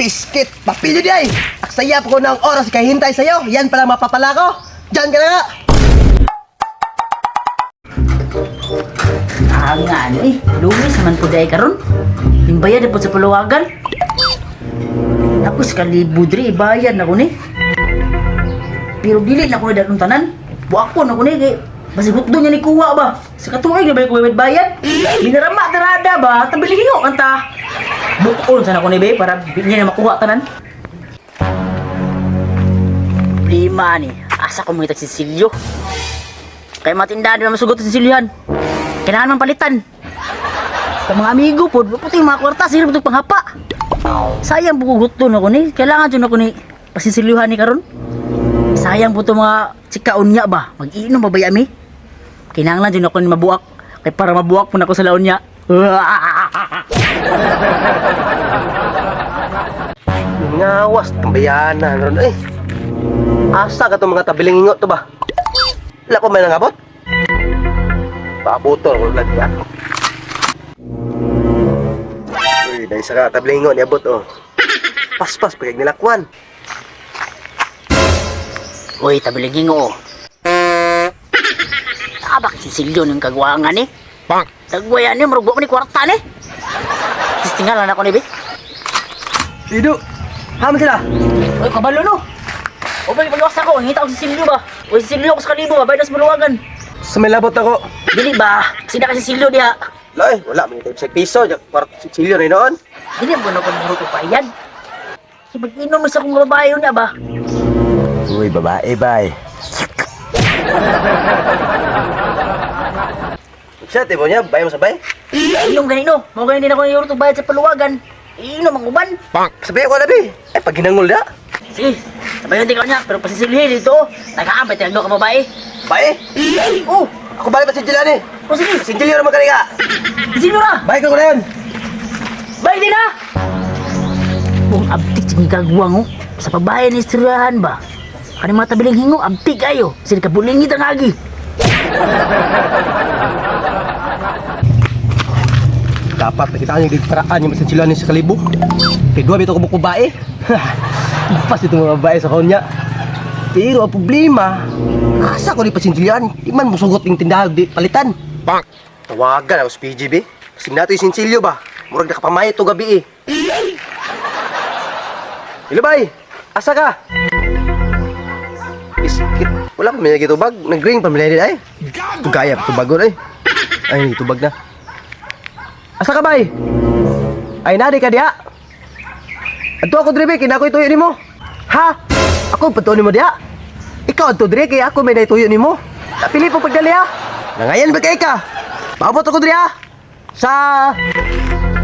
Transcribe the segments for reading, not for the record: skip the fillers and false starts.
Piskit, papilyo di ay. Aksaya pa ko ng oras kay hintay sa'yo. Yan pala mapapala ko. Diyan ka na nga. Ah, nga ano eh. Lumis naman po dahil karon. Yung bayad na po sa paluwagan. Tapos kalibo diri, ibayad na ko ni. Pero dili na ko ni datong tanan. Buak ko na ko ni kay basig hutdo niya ni kuha ba. Sa katuig na ba ko bayad? Minarama tarada ba? Tabili hingo kanta. Bukon sana ko ni be para di niya na makuha tanan. Problema ni. Asa ko mga tagsisilyo. Kay matindahan di man masugot sa sisilyohan. Kailangan man palitan. Sa mga amigo po, puti yung mga kwarta, sila po panghapa. Sayang po gusto na ko ni. Kailangan dyan ako ni pasisilyuhan ni karon. Sayang po ito mga chikaon niya ba? Mag-iinom ba ba yami? Kailangan dyan ako ni mabuak. Kay para mabuak po na ako sa laon niya. Ngawas, tambayanan ron eh. Asa ka itong mga tabiling ingot to ba? Wala pa may nangabot? Paabutol ko lang niya. Uy, dahil sa ka tabiling ingot niabot oh. Paspas pagkag nilakwan. Uy, tabiling hingo. Ah, bakit sisilyo ng kagwangan eh? Bang! Tagwayan ni, marugwa mo ni kwarta ni. Tistingalan ako ni be. Ido, haman sila. Uy, kabalo no. O ba, paglawas ako, hingita ako si Silvio ba? Uy, si Silvio ako sa kalibo ba? Bayad na sa maluwagan. Sa may labot ako. Dili ba? Sina kasi si Silvio diha. Loy, wala may type sa piso, kwarto si Chilio na noon. Dili mo na ko nahurot og bayad. Kasi mag-inom sa akong babae na ba? Uy, babae, bay. Siya, tipo niya, bay mo sabay. Inom ganino. Mao ganin din ako nahurot og bayad sa paluwagan. Iinom ang uban. Bang! Sabay ako labi. Ay, pag ginangol na. Sige, sabayon din ka niya. Pero pasisilyohin dito. Oh. Nagaambay tayong ka babae. Bay? Oh, Ako balik pa si Jilani. oh sige. Si Jilio naman kaniga. Silvio ra. Bay ka ko na yun. Bayad din ha! Kung abtik sa gagawang oh. Sa babae ni istoryahan ba? Kani mga tabiling hingo, abtik ayo. Sila kabulingit ang agi. Dapat nakita niyo yung paraan yung sa Jilani sa kalibo. Kay duha bitaw ko buko bae. Pas ito mga babae sa konya. Pero ang problema, asa ko ni pa si Jilani? Di man musugot yung tindahan, di palitan. Bang! Tawagan ako sa PGB. Kasi nato yung sinsilyo ba? Murag nakapamay ito gabi eh. Hello bay! Asa ka? Iskit. Wala pa may tubag. Nag-ring pa may ay. Tugaya, tubag ko eh. Ay, tubag na. Asa ka bay? Ay, nadi ka diha. Adto ako dribe, kina ako ituyo nimo. Ha? Ako patuon nimo diha. Ikaw adto dire kay ako may naituyo nimo. Napili po pagdali ha. Nangayan ba kay ka? Paabot ako dire ha. Sa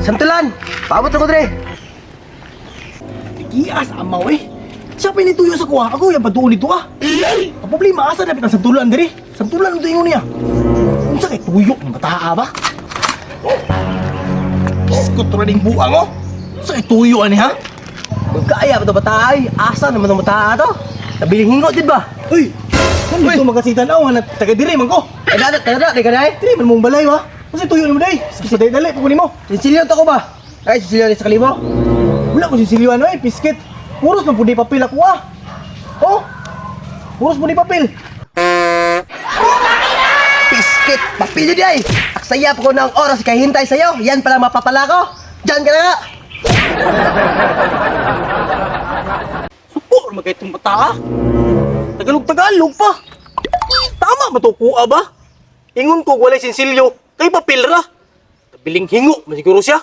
Santulan. Paabot ako dire. Gias amaw eh. Siya pinituyo sa kuha. Ako yung paduon nito ah. Ang problema asa dapat ang santulan diri. Santulan mo ingon niya. Unsa kay tuyo ng bataa ba? Iskot ra ning buang oh. Unsa kay tuyo ani ha? Kaya ba to bata ay? Asa naman ang bata to? Nabiling hingo din ba? Uy! Kan dito magkasitan aw nga taga diri man ko. Ay dada, taga dada, ka day. Diri man mong balay wa. Unsa tuyo nimo day? Sige dali dali pag nimo. Sinsilyo to ko ba? Ay, sinsilyo ni sa kalibo. Wala ko sisilyoan oy, piskit. Puros man pud di papel ako ah. Oh. Puros pud di papel. Piskit, papilyo di ay. Aksaya pa ko ng oras kay hintay sa'yo. Yan pala mapapala ko. Diyan ka na nga. Suko ra magkay itong bata ah. Tagalog Tagalog pa. Tama ba to kuha ba? Ingon ko walay sinsilyo kay papel ra. Tabiling hingo man siguro siya.